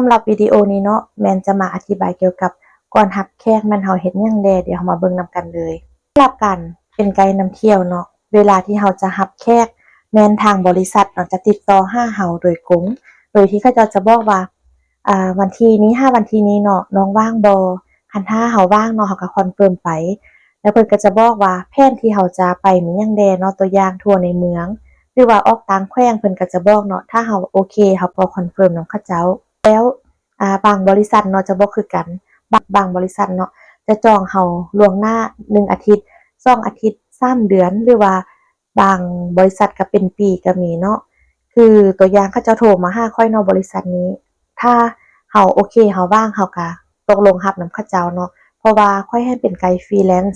ສຳລັບວິດີໂອນີ້ເນາະ ແມ່ນຈະມາອະທິບາຍກ່ຽວກັບກ່ອນຮັບແຂກແມ່ນເຮົາເຮັດຫຍັງແດ່ ດຽວເຮົາມາເບິ່ງນຳກັນເລີຍ. ສຳລັບການເປັນໄກນຳທ່ຽວເນາະ ເວລາທີ່ເຮົາຈະຮັບແຂກ ແມ່ນທາງບໍລິສັດເນາະ ຈະຕິດຕໍ່ຫາເຮົາໂດຍກົງ ໂດຍທີ່ເຂົາເຈົ້າຈະບອກວ່າ ອາ ວັນທີນີ້ຫາວັນທີນີ້ເນາະ ນ້ອງວ່າງບໍ່? ຄັນຖ້າເຮົາວ່າງເນາະ ເຮົາກໍຄອນເຟີມໄປ ແລ້ວເພິ່ນກໍຈະບອກວ່າແຜນທີ່ເຮົາຈະໄປມີຫຍັງແດ່ເນາະ ຕົວຢ່າງທົວໃນເມືອງ ຫຼືວ່າອອກຕ່າງແຂວງ ເພິ່ນກໍຈະບອກເນາະ ຖ້າເຮົາໂອເຄ ເຮົາກໍຄອນເຟີມນຳເຂົາເຈົ້າ. ແລ້ວ ອາ ບາງບໍລິສັດເນາະ ຈະບໍ່ຄືກັນ ບາງ ບາງບໍລິສັດເນາະ ຈະຈອງເຮົາລ່ວງໜ້າໜຶ່ງອາທິດ ສອງອາທິດ ສາມເດືອນ ຫຼືວ່າບາງບໍລິສັດກໍເປັນປີກໍມີເນາະ. ຄືຕົວຢ່າງເຂົາເຈົ້າໂທມາຫາຂ້ອຍເນາະ ບໍລິສັດນີ້ ຖ້າເຮົາໂອເຄ ເຮົາວ່າງ ເຮົາກໍຕົກລົງຮັບນຳເຂົາເຈົ້າເນາະ ເພາະວ່າຂ້ອຍຫັ້ນເປັນໄກຟຣີແລນ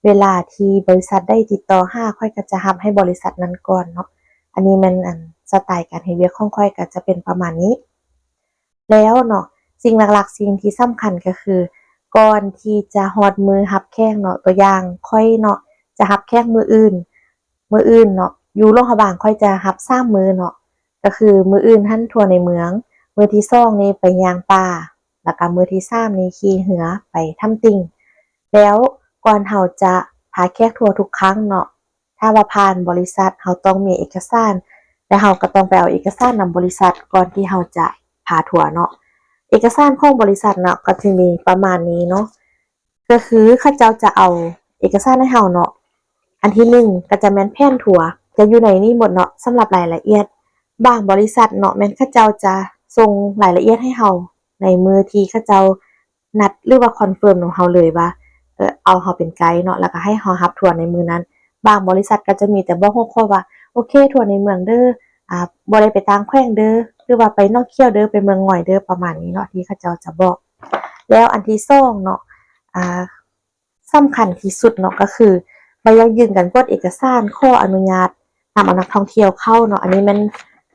ເວລາທີ່ບໍລິສັດໃດຕິດຕໍ່ຫາ ຂ້ອຍກໍຈະຮັບໃຫ້ບໍລິສັດນັ້ນກ່ອນເນາະ. ອັນນີ້ແມ່ນ ອັນ ສະໄຕການເຮັດວຽກຂອງຂ້ອຍກໍຈະເປັນປະມານນີ້. ແລ້ວເນາະ ສິ່ງຫຼັກໆ ສິ່ງທີ່ສຳຄັນກໍຄື ກ່ອນທີ່ຈະຮອດມື້ຮັບແຂກເນາະ ຕົວຢ່າງຂ້ອຍເນາະ ຈະຮັບແຂກມື້ອື່ນ ມື້ອື່ນເນາະ ຢູ່ຫຼວງພະບາງ ຂ້ອຍຈະຮັບສາມມື້ເນາະ ກໍຄືມື້ອື່ນຫັ້ນທົວໃນເມືອງ, ມື້ທີສອງນີ້ໄປຍ່າງປ່າ ແລ້ວກໍມື້ທີສາມນີ້ຂີ່ເຮືອໄປຖ້ຳຕິ່ງ. ແລ້ວກ່ອນເຮົາຈະພາແຂກທົວທຸກຄັ້ງເນາະ ຖ້າວ່າຜ່ານບໍລິສັດ ເຮົາຕ້ອງມີເອກະສານ ແລະ ເຮົາກໍຕ້ອງໄປເອົາເອກະສານນຳບໍລິສັດ ກ່ອນທີ່ເຮົາຈະພາທົວເນາະ. ເອກະສານຂອງບໍລິສັດເນາະ ກໍຈະມີປະມານນີ້ເນາະ ກໍຄືເຂົາເຈົ້າຈະເອົາເອກະສານໃຫ້ເຮົາເນາະ. ອັນທີໜຶ່ງ ກໍຈະແມ່ນແຜນທົວ ຈະຢູ່ໃນນີ້ໝົດເນາະ ສຳລັບລາຍລະອຽດ. ບາງບໍລິສັດເນາະ ແມ່ນເຂົາເຈົ້າຈະສົ່ງລາຍລະອຽດໃຫ້ເຮົາໃນມື້ທີ່ເຂົາເຈົ້າ ນັດ ຫຼືວ່າຄອນເຟີມນຳເຮົາເລີຍວ່າ ເອີ ເອົາເຮົາເປັນໄກເນາະ ແລ້ວກໍໃຫ້ເຮົາຮັບທົວໃນມື້ນັ້ນ. ບາງບໍລິສັດກໍຈະມີແຕ່ບອກຫົວຂໍ້ວ່າ ໂອເຄ ທົວໃນເມືອງເດີ ອາ ບໍ່ໄດ້ໄປຕ່າງແຂວງເດີ ຫຼືວ່າໄປໜອງຂຽວເດີ ໄປເມືອງງອຍເດີ ປະມານນີ້ເນາະ ທີ່ເຂົາເຈົ້າຈະບອກ. ແລ້ວອັນທີສອງເນາະ ອາ ສຳຄັນທີ່ສຸດເນາະ ກໍຄືໃບຢັ້ງຢືນການກວດເອກະສານ ຂໍອະນຸຍາດ ນຳເອົານັກທ່ອງທ່ຽວເຂົ້າເນາະ. ອັນນີ້ແມ່ນ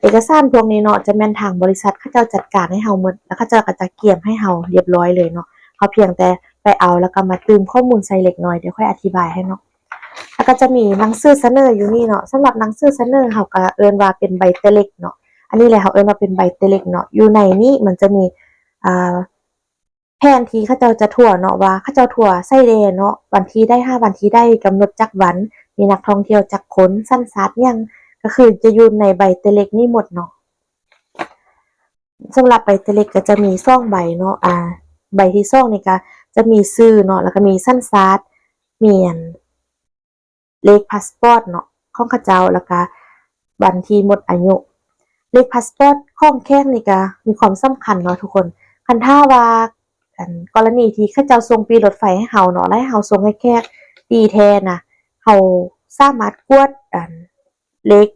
ເອກະສານພວກນີ້ເນາະ ຈະແມ່ນທາງບໍລິສັດເຂົາເຈົ້າຈັດການໃຫ້ເຮົາໝົດ ແລ້ວເຂົາເຈົ້າກໍຈະກຽມໃຫ້ເຮົາລຽບລ້ອຍເລີຍເນາະ. ເຮົາພຽງແຕ່ໄປເອົາ ແລ້ວກໍມາຕື່ມຂໍ້ມູນໃສ່ເລັກນ້ອຍ ດຽວຂ້ອຍອະທິບາຍໃຫ້ເນາະ. ແລ້ວກໍຈະມີໜັງສືສະເໜີຢູ່ນີ້ເນາະ. ສຳລັບໜັງສືສະເໜີ ເຮົາກໍເອີ້ນວ່າເປັນໃບເຕເລັກເນາະ. ອັນນີ້ແຫຼະ ເຮົາເອີ້ນວ່າເປັນໃບເຕເລັກເນາະ. ຢູ່ໃນນີ້ມັນຈະມີ ອ່າ ແຜນທີ່ເຂົາເຈົ້າຈະທົວເນາະ ວ່າເຂົາເຈົ້າທົວໃສແດ່ເນາະ ວັນທີໃດຫາວັນທີໃດ ກຳນົດຈັກວັນ ມີນັກທ່ອງທ່ຽວຈັກຄົນ ສັນຊາດຫຍັງ ກໍຄືຈະຢູ່ໃນໃບເຕເລັກນີ້ໝົດເນາະ. ສຳລັບໃບເຕເລັກກໍຈະມີສອງໃບເນາະ ອາ ໃບທີສອງນີ້ກໍຈະມີຊື່ເນາະ ແລ້ວກໍມີສັນຊາດ ມີອັນ ເລກພາສປອດເນາະ ຂອງເຂົາເຈົ້າ ແລ້ວກະວັນທີ່ໝົດອາຍຸ. ເລກພາສປອດຂອງແຂກນີ້ກະມີຄວາມສຳຄັນເນາະທຸກຄົນ. ຄັນຖ້າວ່າ ອັນ ກໍລະນີທີ່ເຂົາເຈົ້າສົ່ງປີ້ລົດໄຟໃຫ້ເຮົາເນາະ ແລ້ວໃຫ້ເຮົາສົ່ງໃຫ້ແຂກດີແທ້ນະ ເຮົາສາມາດກວດ ອັນ ເລກ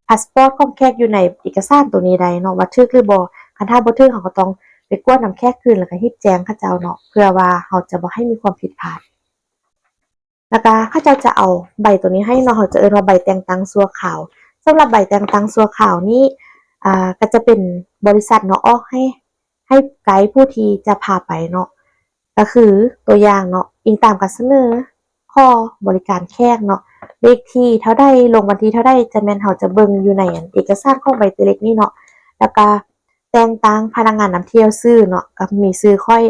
ພາສປອດຂອງແຂກຢູ່ໃນເອກະສານໂຕນີ້ໄດ້ເນາະ ວ່າຖືກຫຼືບໍ່. ຄັນຖ້າບໍ່ຖືກ ເຮົາກໍຕ້ອງໄປກວດນຳແຂກຄືນ ແລ້ວກະຮີບແຈ້ງເຂົາເຈົ້າເນາະ ເພື່ອວ່າເຮົາຈະບໍ່ໃຫ້ມີຄວາມຜິດພາດ. ແລ້ວກະເຂົາເຈົ້າຈະເອົາໃບໂຕນີ້ໃຫ້ເນາະ ເຮົາຈະເອີ້ນວ່າໃບແຕ່ງຕັ້ງຊົ່ວຄາວ. ສຳລັບໃບແຕ່ງຕັ້ງຊົ່ວຄາວນີ້ ອາ ກໍຈະເປັນບໍລິສັດເນາະ ອອກໃຫ້ ໃຫ້ໄກຜູ້ທີ່ຈະພາໄປເນາະ ກໍຄືຕົວຢ່າງເນາະ ອີງຕາມການສະເໜີຂໍບໍລິການແຂກເນາະ ເລກທີເທົ່າໃດ ລົງວັນທີເທົ່າໃດ ຈະແມ່ນເຮົາຈະເບິ່ງຢູ່ໃນ ອັນ ເອກະສານຂອງໃບເຕເລັກນີ້ເນາະ. ແລ້ວກະ ແຕ່ງຕັ້ງພະນັກງານນຳທ່ຽວຊື່ເນາະ ກໍມີຊື່ຂ້ອຍ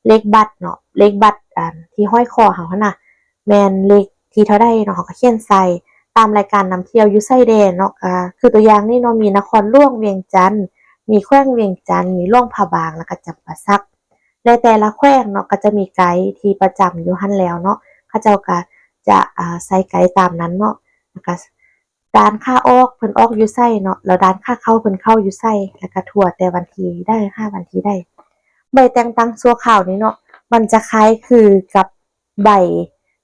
ເລກບັດເນາະ ເລກບັດ ອັນ ທີ່ຫ້ອຍຄໍເຮົາຫັ້ນນະ ແມ່ນເລກທີເທົ່າໃດເນາະ ເຮົາກໍຂຽນໃສ່. ຕາມລາຍການນຳທ່ຽວຢູ່ໃສແດ່ເນາະ ກໍຄືຕົວຢ່າງນີ້ເນາະ ມີນະຄອນຫຼວງວຽງຈັນ ມີແຂວງວຽງຈັນ ມີຫຼວງພະບາງ ແລ້ວກໍຈຳປາສັກ ແລະ ແຕ່ລະແຂວງເນາະ ກໍຈະມີໄກທີ່ປະຈຳຢູ່ຫັ້ນແລ້ວເນາະ ເຂົາເຈົ້າກໍຈະ ອາ ໃສ່ໄກຕາມນັ້ນເນາະ ແລ້ວກໍ ດ້ານຂາອອກເພິ່ນອອກຢູ່ໃສເນາະ ແລ້ວດ້ານຂາເຂົ້າເພິ່ນເຂົ້າຢູ່ໃສ ແລ້ວກະທົວແຕ່ວັນທີໃດຫາວັນທີໃດ. ໃບແຕ່ງຕັ້ງຊົ່ວຄາວນີ້ເນາະ ມັນຈະຄ້າຍຄືກັບໃບ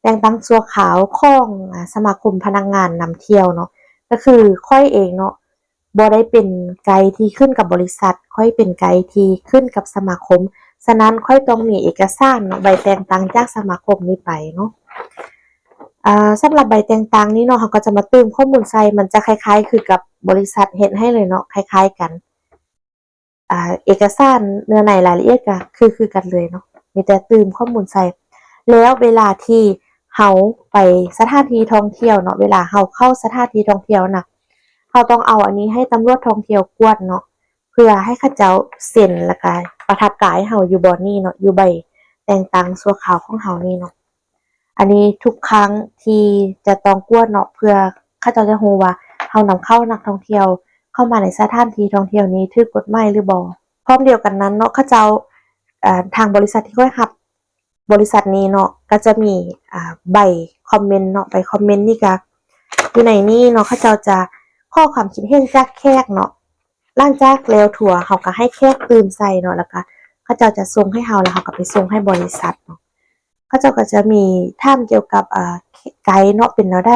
ແຕ່ງຕັ້ງຊົ່ວຄາວຂອງ ອາ ສະມາຄົມພະນັກງານນຳທ່ຽວເນາະ. ກໍຄືຂ້ອຍເອງເນາະ ບໍ່ໄດ້ເປັນໄກທີ່ຂຶ້ນກັບບໍລິສັດ, ຂ້ອຍເປັນໄກທີ່ຂຶ້ນກັບສະມາຄົມ. ສະນັ້ນຂ້ອຍຕ້ອງມີເອກະສານເນາະ ໃບແຕ່ງຕັ້ງຈາກສະມາຄົມນີ້ໄປເນາະ. ອາ ສຳລັບໃບແຕ່ງຕັ້ງນີ້ເນາະ ເຮົາກໍຈະມາຕື່ມຂໍ້ມູນໃສ່ ມັນຈະຄ້າຍໆຄືກັບບໍລິສັດເຮັດໃຫ້ເລີຍເນາະ ຄ້າຍໆກັນ. ອາ ເອກະສານເນື້ອໃນລາຍລະອຽດກໍຄື ຄືກັນເລີຍເນາະ ມີແຕ່ຕື່ມຂໍ້ມູນໃສ່. ແລ້ວເວລາທີ່ເຮົາໄປສະຖານທີ່ທ່ອງທ່ຽວເນາະ ເວລາເຮົາເຂົ້າສະຖານທີ່ທ່ອງທ່ຽວນະ ເຮົາຕ້ອງເອົາອັນນີ້ໃຫ້ຕຳຫຼວດທ່ອງທ່ຽວກວດເນາະ ເພື່ອໃຫ້ເຂົາເຈົ້າເຊັນ ແລ້ວກະ ປະທັບກາຍເຮົາຢູ່ບ່ອນນີ້ເນາະ ຢູ່ໃບແຕ່ງຕັ້ງຊົ່ວຄາວຂອງເຮົານີ້ເນາະ. ອັນນີ້ທຸກຄັ້ງທີ່ຈະຕ້ອງກວດເນາະ ເພື່ອເຂົາເຈົ້າຈະຮູ້ວ່າເຮົານຳເຂົ້ານັກທ່ອງທ່ຽວເຂົ້າມາໃນສະຖານທີ່ທ່ອງທ່ຽວນີ້ຖືກກົດໝາຍຫຼືບໍ່. ພ້ອມດຽວກັນນັ້ນເນາະ ເຂົາເຈົ້າ ເອີ ທາງບໍລິສັດທີ່ຂ້ອຍຮັບ ບໍລິສັດນີ້ເນາະ ກໍຈະມີ ອ່າ ໃບຄອມເມັນເນາະ ໃບຄອມເມັນນີ້ກໍຢູ່ໃນນີ້ເນາະ ເຂົາເຈົ້າຈະຂໍຄວາມຄິດເຫັນຈາກແຂກເນາະ. ຫຼັງຈາກແລ້ວທົວ ເຮົາກໍໃຫ້ແຂກຕື່ມໃສ່ເນາະ ແລ້ວກໍເຂົາເຈົ້າຈະສົ່ງໃຫ້ເຮົາ ແລ້ວເຮົາກໍໄປສົ່ງໃຫ້ບໍລິສັດເນາະ. ເຂົາເຈົ້າກໍຈະມີຖາມກ່ຽວກັບ ເອີ ໄກເນາະ ເປັນແນວໃດ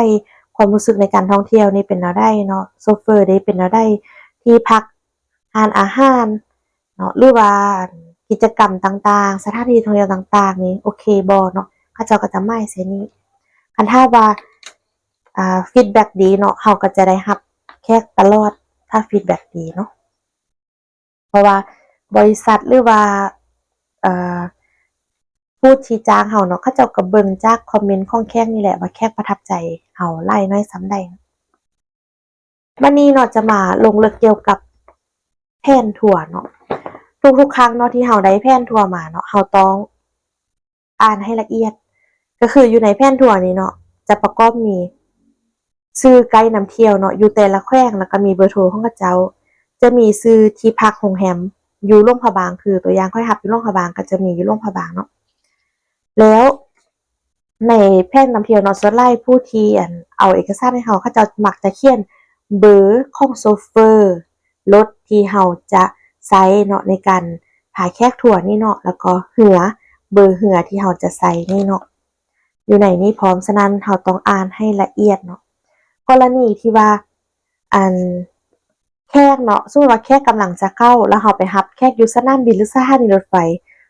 ຄວາມຮູ້ສຶກໃນການທ່ອງທ່ຽວນີ້ເປັນແນວໃດເນາະ ໂຊເຟີເດເປັນແນວໃດ ທີ່ພັກ ຮ້ານອາຫານເນາະ ຫຼືວ່າກິດຈະກຳຕ່າງໆ ສະຖານທີ່ທ່ອງທ່ຽວຕ່າງໆນີ້ໂອເຄບໍ່ເນາະ ເຂົາເຈົ້າກໍຈະໝາຍໃສ່ນີ້. ຄັນຖ້າວ່າ ອ່າ ຟີດແບັກດີເນາະ ເຮົາກໍຈະໄດ້ຮັບແຂກຕະຫຼອດ ຖ້າຟີດແບັກດີເນາະ ເພາະວ່າບໍລິສັດ ຫຼືວ່າ ເອີ ຜູ້ທີ່ຈ້າງເຮົາເນາະ ເຂົາເຈົ້າກໍເບິ່ງຈາກຄອມເມັນຂອງແຂກນີ້ແຫຼະ ວ່າແຂກປະທັບໃຈເຮົາຫຼາຍໜ້ອຍສ່ຳໃດ. ບັດນີ້ເນາະ ຈະມາລົງເລິກກ່ຽວກັບແຜນທົວເນາະ. ທຸກໆຄັ້ງເນາະ ທີ່ເຮົາໄດ້ແຜນທົວມາເນາະ ເຮົາຕ້ອງອ່ານໃຫ້ລະອຽດ. ກໍຄືຢູ່ໃນແຜນທົວນີ້ເນາະ ຈະປະກອບມີຊື່ໄກນຳທ່ຽວເນາະ ຢູ່ແຕ່ລະແຂວງ ແລ້ວກໍມີເບີໂທຂອງເຂົາເຈົ້າ. ຈະມີຊື່ທີ່ພັກໂຮງແຮມຢູ່ຫຼວງພະບາງ ຄືຕົວຢ່າງຂ້ອຍຮັບຢູ່ຫຼວງພະບາງ ກໍຈະມີຢູ່ຫຼວງພະບາງເນາະ. ແລ້ວໃນແຜນນຳທ່ຽວເນາະ ສ່ວນຫຼາຍຜູ້ທີ່ ອັນ ເອົາເອກະສານໃຫ້ເຮົາ ເຂົາເຈົ້າມັກຈະຂຽນເບີຂອງໂຊເຟີລົດທີ່ເຮົາຈະໃຊ້ເນາະ ໃນການພາແຂກທົວນີ້ເນາະ ແລ້ວກໍເຮືອ ເບີເຮືອທີ່ເຮົາຈະໃຊ້ນີ້ເນາະ ຢູ່ໃນນີ້ພ້ອມ. ສະນັ້ນເຮົາຕ້ອງອ່ານໃຫ້ລະອຽດເນາະ. ກໍລະນີທີ່ວ່າ ອັນ ແຂກເນາະ ສົມມຸດວ່າແຂກກຳລັງຈະເຂົ້າ ແລ້ວເຮົາໄປຮັບແຂກຢູ່ສະໜາມບິນ ຫຼື ສະຖານີລົດໄຟ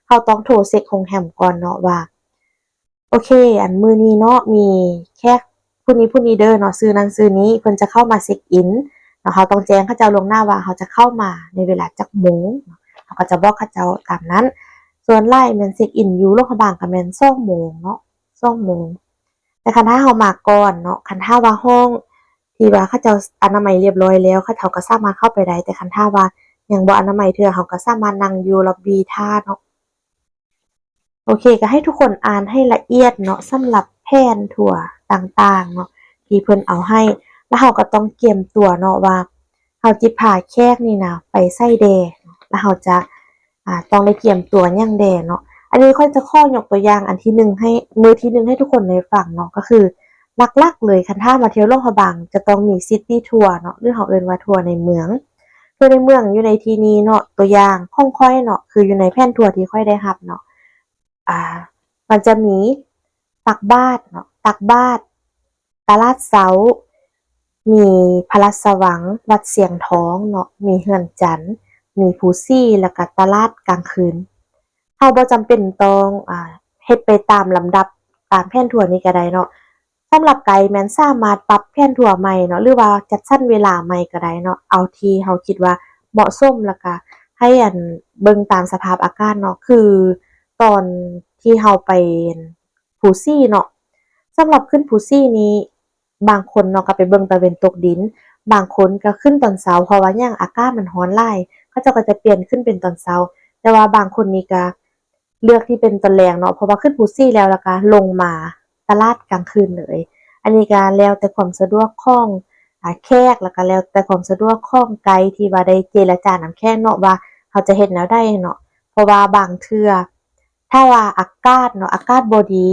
ເຮົາຕ້ອງໂທເຊັກໂຮງແຮມກ່ອນເນາະວ່າ ໂອເຄ ອັນ ມື້ນີ້ເນາະ ມີແຂກຜູ້ນີ້ຜູ້ນີ້ເດີເນາະ ຊື່ນັ້ນຊື່ນີ້ ເພິ່ນຈະເຂົ້າມາເຊັກອິນເນາະ. ເຮົາຕ້ອງແຈ້ງເຂົາເຈົ້າລ່ວງໜ້າວ່າເຮົາຈະເຂົ້າມາໃນເວລາຈັກໂມງເນາະ ເຮົາກໍຈະບອກເຂົາເຈົ້າຕາມນັ້ນ. ສ່ວນຫຼາຍແມ່ນເຊັກອິນຢູ່ຫຼວງພະບາງກໍແມ່ນສອງໂມງເນາະ ສອງໂມງ. ແຕ່ຄັນຖ້າເຮົາມາກ່ອນເນາະ ຄັນຖ້າວ່າຫ້ອງທີ່ວ່າເຂົາເຈົ້າອະນາໄມລຽບຮ້ອຍແລ້ວ ເຂົາເຈົ້າກໍສາມາດເຂົ້າໄປໄດ້ ແຕ່ຄັນຖ້າວ່າຍັງບໍ່ອະນາໄມເທື່ອ ເຮົາກໍສາມາດນັ່ງຢູ່ລັອບບີຖ້າເນາະ. ໂອເຄ ກໍໃຫ້ທຸກຄົນອ່ານໃຫ້ລະອຽດເນາະ ສຳລັບແຜນທົວຕ່າງໆເນາະ ທີ່ເພິ່ນເອົາໃຫ້ ແລ້ວເຮົາກໍຕ້ອງກຽມຕົວເນາະວ່າ ເຮົາຊິພາແຂກນີ້ນະໄປໃສແດ່ ແລ້ວເຮົາຈະ ອ່າ ຕ້ອງໄດ້ກຽມຕົວຫຍັງແດ່ເນາະ. ອັນນີ້ຂ້ອຍຈະຂໍຍົກຕົວຢ່າງອັນທີໜຶ່ງໃຫ້ ມື້ທີໜຶ່ງໃຫ້ທຸກຄົນໄດ້ຟັງເນາະ ກໍຄືຫຼັກໆເລີຍ ຄັນຖ້າມາທ່ຽວຫຼວງພະບາງ ຈະຕ້ອງມີຊິຕີທົວເນາະ ຫຼື ເຮົາເອີ້ນວ່າທົວໃນເມືອງ. ທົວໃນເມືອງຢູ່ໃນທີ່ນີ້ເນາະ ຕົວຢ່າງຂອງຂ້ອຍເນາະ ຄືຢູ່ໃນແຜນທົວທີ່ຂ້ອຍໄດ້ຮັບເນາະ ອ່າ ມັນຈະມີຕັກບາດເນາະ ຕັກບາດ ຕະຫຼາດເຊົ້າ ມີພະລາຊະວັງ ວັດຊຽງທອງເນາະ ມີເຮືອນຈັນ ມີພູສີ ແລ້ວກະຕະຫຼາດກາງຄືນ. ເຮົາບໍ່ຈຳເປັນຕ້ອງ ອ່າ ເຮັດໄປຕາມລຳດັບຕາມແຜນທົວນີ້ກໍໄດ້ເນາະ. ສຳລັບໄກແມ່ນສາມາດປັບແຜນທົວໃໝ່ເນາະ ຫຼືວ່າຈັດສັນເວລາໃໝ່ກໍໄດ້ເນາະ ເອົາທີ່ເຮົາຄິດວ່າເໝາະສົມ ແລ້ວກະໃຫ້ ອັນ ເບິ່ງຕາມສະພາບອາກາດເນາະ ຄືຕອນທີ່ເຮົາໄປ ອັນ ພູສີເນາະ. ສຳລັບຂຶ້ນພູສີນີ້ ບາງຄົນເນາະກໍໄປເບິ່ງຕາເວັນຕົກດິນ ບາງຄົນກໍຂຶ້ນຕອນເຊົ້າ ເພາະວ່າຫຍັງ ອາກາດມັນຮ້ອນຫຼາຍ ເຂົາເຈົ້າກໍຈະປ່ຽນຂຶ້ນເປັນຕອນເຊົ້າ. ແຕ່ວ່າບາງຄົນນີ້ກໍເລືອກທີ່ເປັນຕອນແລງເນາະ ເພາະວ່າຂຶ້ນພູສີແລ້ວ ແລ້ວກໍລົງມາຕະຫຼາດກາງຄືນເລີຍ. ອັນນີ້ກໍແລ້ວແຕ່ຄວາມສະດວກຂອງ ອາ ແຂກ ແລ້ວກໍແລ້ວແຕ່ຄວາມສະດວກຂອງໄກທີ່ວ່າໄດ້ເຈລະຈານຳແຂກເນາະ ວ່າເຮົາຈະເຮັດແນວໃດເນາະ ເພາະວ່າບາງເທື່ອ ຖ້າວ່າອາກາດເນາະ ອາກາດບໍ່ດີ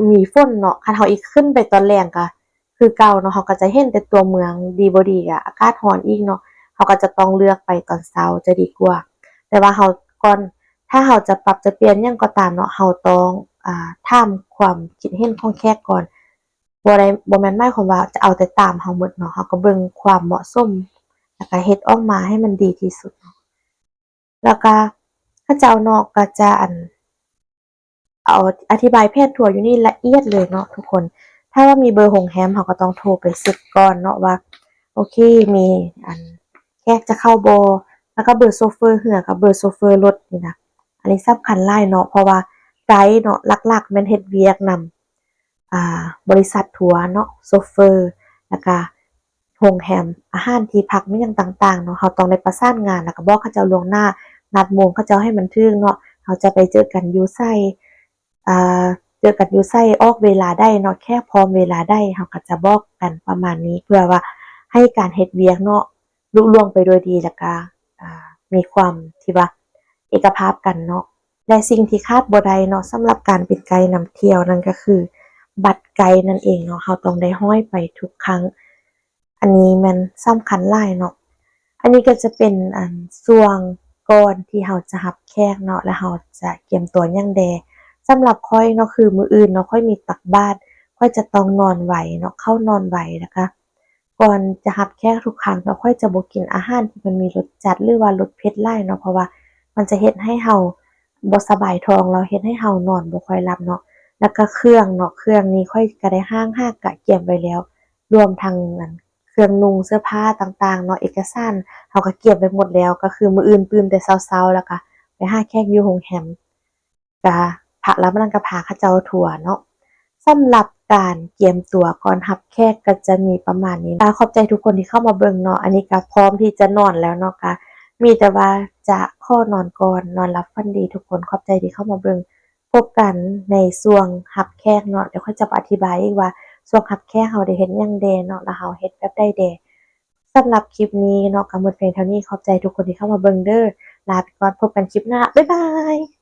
ມີຝົນເນາະ ຄັນເຮົາອີກຂຶ້ນໄປຕອນແລງກະຄືເກົ່າເນາະ ເຮົາກໍຈະເຫັນແຕ່ຕົວເມືອງ ດີບໍ່ດີກະອາກາດຮ້ອນອີກເນາະ ເຮົາກໍຈະຕ້ອງເລືອກໄປຕອນເຊົ້າຈະດີກວ່າ. ແຕ່ວ່າເຮົາ ກ່ອນ ຖ້າເຮົາຈະປັບຈະປ່ຽນຫຍັງກໍຕາມເນາະ ເຮົາຕ້ອງ ອ່າ ຖາມຄວາມຄິດເຫັນຂອງແຂກກ່ອນ ບໍ່ໄດ້ ບໍ່ແມ່ນໝາຍຄວາມວ່າຈະເອົາແຕ່ຕາມເຮົາໝົດເນາະ ເຮົາກໍເບິ່ງຄວາມເໝາະສົມ ແລ້ວກໍເຮັດອອກມາໃຫ້ມັນດີທີ່ສຸດເນາະ. ແລ້ວກະເຂົາເຈົ້າເນາະ ກໍຈະ ອັນ ເອົາ ອະທິບາຍແຜນທົວຢູ່ນີ້ລະອຽດເລີຍເນາະທຸກຄົນ. ຖ້າວ່າມີເບີໂຮງແຮມ ເຮົາກໍຕ້ອງໂທໄປເຊັກກ່ອນເນາະວ່າ ໂອເຄ ມີ ອັນ ແຂກຈະເຂົ້າບໍ່ ແລ້ວກໍເບີໂຊເຟີເຮືອກັບເບີໂຊເຟີລົດນີ້ນະ ອັນນີ້ສຳຄັນຫຼາຍເນາະ ເພາະວ່າໄກເນາະ ຫຼັກໆແມ່ນເຮັດວຽກນຳ ອ່າ ບໍລິສັດທົວເນາະ ໂຊເຟີ ແລ້ວກະໂຮງແຮມ ອາຫານ ທີ່ພັກ ມີຫຍັງຕ່າງໆເນາະ ເຮົາຕ້ອງໄດ້ປະສານງານ ແລ້ວກະບອກເຂົາເຈົ້າລ່ວງໜ້າ ນັດໂມງເຂົາເຈົ້າໃຫ້ມັນຖືກເນາະ ເຮົາຈະໄປເຈີກັນຢູ່ໃສ ອ່າ ເຈີກັນຢູ່ໃສ ອອກເວລາໃດເນາະ ແຂກພ້ອມເວລາໃດ ເຮົາກໍຈະບອກກັນປະມານນີ້ ເພື່ອວ່າໃຫ້ການເຮັດວຽກເນາະລຸລ່ວງໄປໂດຍດີ ແລ້ວກໍ ອ່າ ມີຄວາມທີ່ວ່າເອກະພາບກັນເນາະ. ແລະ ສິ່ງທີ່ຂາດບໍ່ໄດ້ເນາະ ສຳລັບການເປັນໄກນຳທ່ຽວນັ້ນກໍຄືບັດໄກນັ້ນເອງເນາະ ເຮົາຕ້ອງໄດ້ຫ້ອຍໄປທຸກຄັ້ງ. ອັນນີ້ແມ່ນສຳຄັນຫຼາຍເນາະ. ອັນນີ້ກໍຈະເປັນ ອັນ ຊ່ວງກ່ອນທີ່ເຮົາຈະຮັບແຂກເນາະ ແລະ ເຮົາຈະກຽມຕົວຫຍັງແດ່. ສຳລັບຂ້ອຍເນາະ ຄືມື້ອື່ນເນາະ ຂ້ອຍມີຕັກບາດ ຂ້ອຍຈະຕ້ອງນອນໄວເນາະ ເຂົ້ານອນໄວ ແລ້ວກະກ່ອນຈະຮັບແຂກທຸກຄັ້ງເນາະ ຂ້ອຍຈະບໍ່ກິນອາຫານທີ່ມັນມີລົດຈັດ ຫຼືວ່າລົດເຜັດຫຼາຍເນາະ ເພາະວ່າມັນຈະເຮັດໃຫ້ເຮົາບໍ່ສະບາຍທ້ອງ ແລ້ວເຮັດໃຫ້ເຮົານອນບໍ່ຄ່ອຍຫຼັບເນາະ. ແລ້ວກະເຄື່ອງເນາະ ເຄື່ອງນີ້ຂ້ອຍກະໄດ້ຫ້າງຫາກະກຽມໄວ້ແລ້ວ ລວມທັງ ອັນ ເຄື່ອງນຸ່ງເສື້ອຜ້າຕ່າງໆເນາະ ເອກະສານເຮົາກໍກຽມໄວ້ໝົດແລ້ວ ກໍຄືມື້ອື່ນຕື່ນແຕ່ເຊົ້າໆ ແລ້ວກໍໄປຫາແຂກຢູ່ໂຮງແຮມ ກະພາ ລະມັນກໍພາເຂົາເຈົ້າທົວເນາະ. ສຳລັບການກຽມຕົວກ່ອນຮັບແຂກກໍຈະມີປະມານນີ້. ກໍຂອບໃຈທຸກຄົນທີ່ເຂົ້າມາເບິ່ງເນາະ ອັນນີ້ກໍພ້ອມທີ່ຈະນອນແລ້ວເນາະ ກໍມີແຕ່ວ່າຈະຂໍນອນກ່ອນ ນອນຫຼັບຝັນດີທຸກຄົນ ຂອບໃຈທີ່ເຂົ້າມາເບິ່ງ. ພົບກັນໃນຊ່ວງຮັບແຂກເນາະ ດຽວຂ້ອຍຈະມາອະທິບາຍອີກວ່າຊ່ວງຮັບແຂກເຮົາໄດ້ເຮັດຫຍັງແດ່ເນາະ ແລ້ວເຮົາເຮັດແບບໃດແດ່. ສຳລັບຄລິບນີ້ເນາະ ກໍໝົດພຽງເທົ່ານີ້ ຂອບໃຈທຸກຄົນທີ່ເຂົ້າມາເບິ່ງເດີ້ ລາໄປກ່ອນ ພົບກັນຄລິບໜ້າ ບາຍບາຍ.